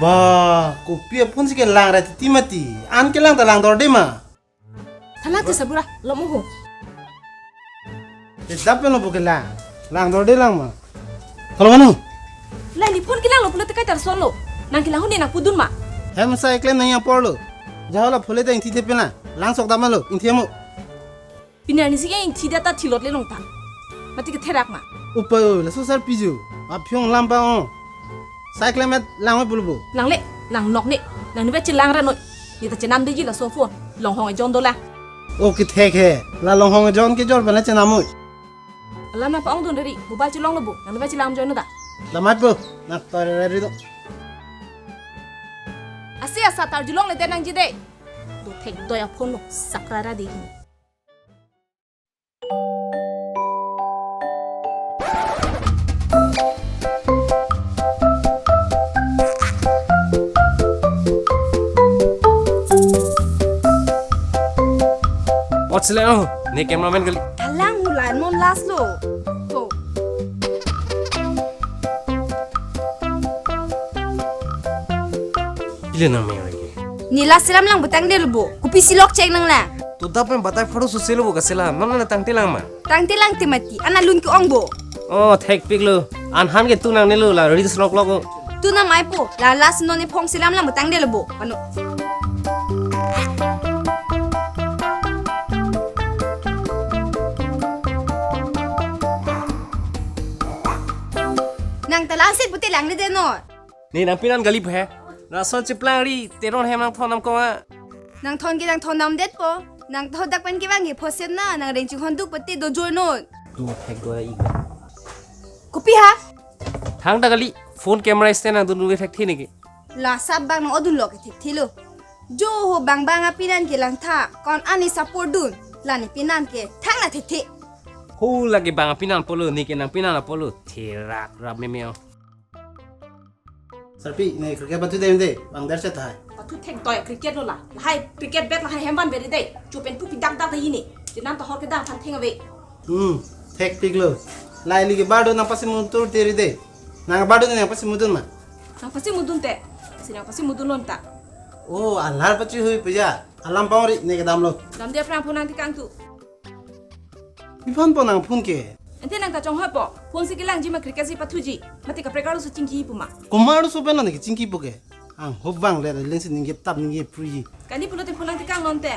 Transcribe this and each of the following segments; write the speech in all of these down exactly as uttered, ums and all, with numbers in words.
Ah, kopi aphone si kelang ra titi mati. An kelang ta langdorde ma. Thala te sabura, lo mo ho. Te dap lo bo kelang. Langdorde lang ma. Kalau mano? Lahai ni phone kelang lo pulote kaita arson lo. Nang kelang ho ne nang pudun ma. Hem sai klem nang yang por lo. Jahola phone ta ingthi de pena. Langsok dam lo, ingthi mo. Pini arni si ke ingthi data thilot le long ta. Mati ketherak ma. Upa o, laso sar piju. Aphyong lam pa o. Sai klemet lang oi pulo bo. Lang le, lang nok ne. Nang ni ba chelang ra noi. Ni ta chenam deji laso phone. Longhong ejon dolang. O kethek he. La longhong ejon kejor bana chenam oi. Alam nang pa-ong dun ri. Mobile chelong lo bo. Nang ni ba chelang join ta. Damai po. Nang tor ri do. Asi asa tar julong le de nangji de. Do thekdoi aphone lo. Sakrara de hi. What's the, oh, ne cameraman kali. Kalang hulan mon last lo. To. Pile nang meng lagi. Nila selam lang butang de lo bo. Kopi si lok cheng nang la. To dap pen batai pharo su selo bo ka selam. Nang na tangte lang ma. Tangte lang te mati. Ana lun ke-ong bo. Oh, thekpik lo. An han ke tu nang ne lo la reels lok lok. Tu na mai po. La last non ne phong selam lang butang de lo bo. Ano. Nang ta lang sit pute lang ne de no. Ne nang pinan gali phe. Lason cheplang ri, Teron hem nang thon nam kong a. Nang thon ke nang thon nam det po. Nang thon dak pen ke bang ke phoset na, nang reng ching hon duk pate do jor non. Tu thek do i. Kopi ha? Thang ta gali, phone camera stand nang dun dun thek thi ne ke. La sap bang nang odun lo ke thek thi lo. Jo ho bang bang a pinan ke lang tha, kon ani support dun. La ne pinan ke, thang na thek thi. Ho lagi bang a pinan pulo, ne ke nang pinan a pulo. Therak rap me me o. Sarpi, ne cricket pathu dam de, bang der se thai. Pathu thek toi cricket lo la. Lahai cricket bat lahai hem van beri de. Chupen pupi dak dak de ini. Jinan tohor ke dak than theng ave. Hmm, thekpik lo. Lahai li ke bardo nang pasi mutur tiri de. Nang bardo nang pasi mudun ma. Nang pasi mudun te. Si nang pasi mudun lon ta. Oh, alar pachi hui puja. Alam pangri ne kedam lo. Dam de prang phone nang tikang tu. Pi phone po nang phone ke? Ante nang ta chonghoi po. Phone si kelang ji ma cricket si pathu ji. Mati kaprek arloso chingki pu ma. Komat arloso pen nang ke chingki po ke? Ang hobang le len si ningke tap ningke pru ji. Kali pulote phone nang tikang non te.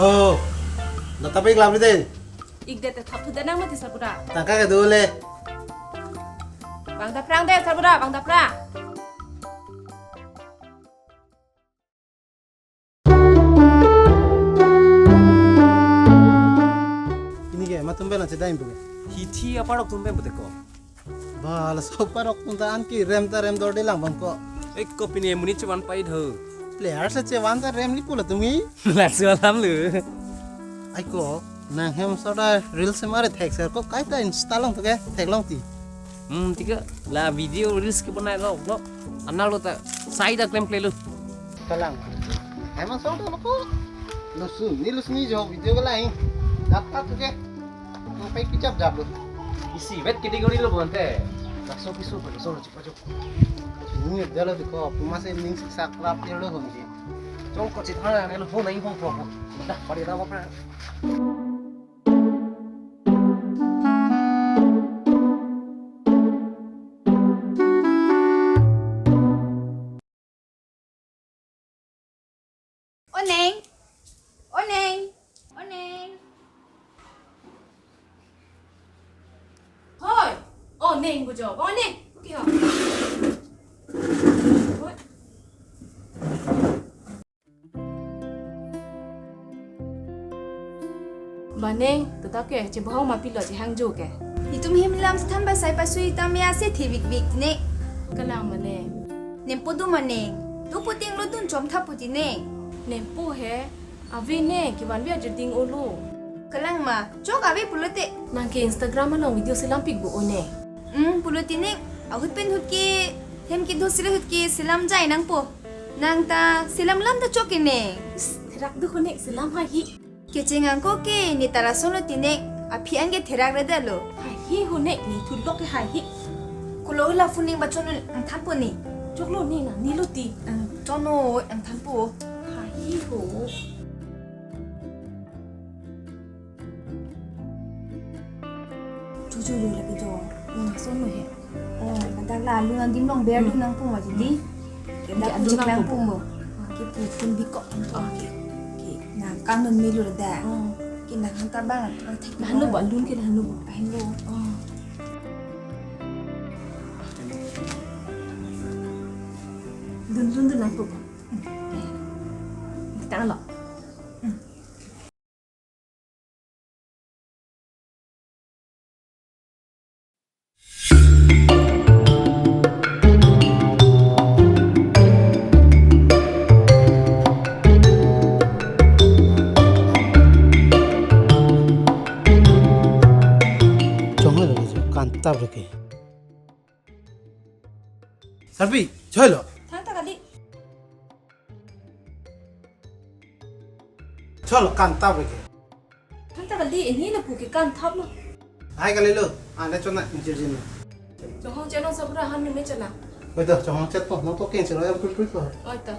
Ho. Data pe glap de. Ik de te thap thu de nang mati sabura. Tangka ke dole. Bang da prang de sabura, bang da prang. Ini ke, matum bela chedai imbu ke. Hithi aparok tum bem bete ko. Bala so parok tum ta an ke rem ta rem dorde lang bang ko. Ek ko pini muni chevan pai dho. Player sa chevan ta rem li pula tumi. Laso alam lo. Ai ko, nang hem soda reels mare thek ser ko kaita Insta long to ke, thek long ti. Hmm, tika la video reels ke banai lo vlog. Anal lo ta sai da klem kle lo. Kalang. Hem soda lo ko. Lo su, ni lo sini jo video ke lain. Dapat to ke. Nang pai kejap jap lo. Isi vet category lo bonte. Laso kisu pa so cepat jo. Ini dia lo ko, puma se ning siksak rap dia lo hon ji. Chong ko chit hana ne lo hon ai hon pro. Dah, pari dah apa? O Neng. O Neng. O Neng. Hoi. O Neng, bujo. O Neng. Oke, ho. Hoi. Ba Neng, tetap ke, chebohong ma pilo chehangjo ke. Itum hem lam than ba sai pasui itam ya se thevik vik ne. Kalang ma Neng. Nempo do ma Neng. Tu puting lo dun chom tha puti Neng. Nempo he, ave Neng, kevan bi ajeding olo. Kalang ma, chok ave pulote. Nang ke Instagram along video selam pik bo o Neng. Hmm, pulote Neng, ahut pen hut ke, hem ke do sila hut ke selam jai nangpo. Nang ta selam lam ta chok ke Neng. Is, therak do ko Neng selam ha hi. Kecheng angko ke ne ta lason lo ti Neng. Aphi anke therak re dalo. Hai hi ho ne, ne thulok ke hai hi. Kulo la phone ning ba chonno, ang thanpo ne. Choklo ne na, ne lo ti. Ang chonno, ang thanpo. Hai hi ho. Chuchu lu lagi jo. Ang chonno he. Oh, ladak la alun adim along ber Hmm. dun nangpo ma, jadi. Ladak Jadi alun chek nangpo. nangpo mo. Ke pu phone bikok nangpo. Oh, ke. Ke nang kangdun melu ladak. Oh. Ke nang hantar bang, ang thek Lahenlo bang. bo, alun ke lahenlo bo. Lahenlo. Oh. Dun dun dun nangpo. Hmm. Kita lo. Hmm. Chonghoi lo ke, kantap lo ke. Sarpi, choi lo. Thangta kali. Choi lo, kantap lo ke. Thangta kali, ini lapu ke kantap lo. Hai kali lo, anda chona injil jin lo. Chonghong chenong sabra han nume chana. Oi to, chonghong chet po, nang to ken chelo yang pui pui po. Oi to.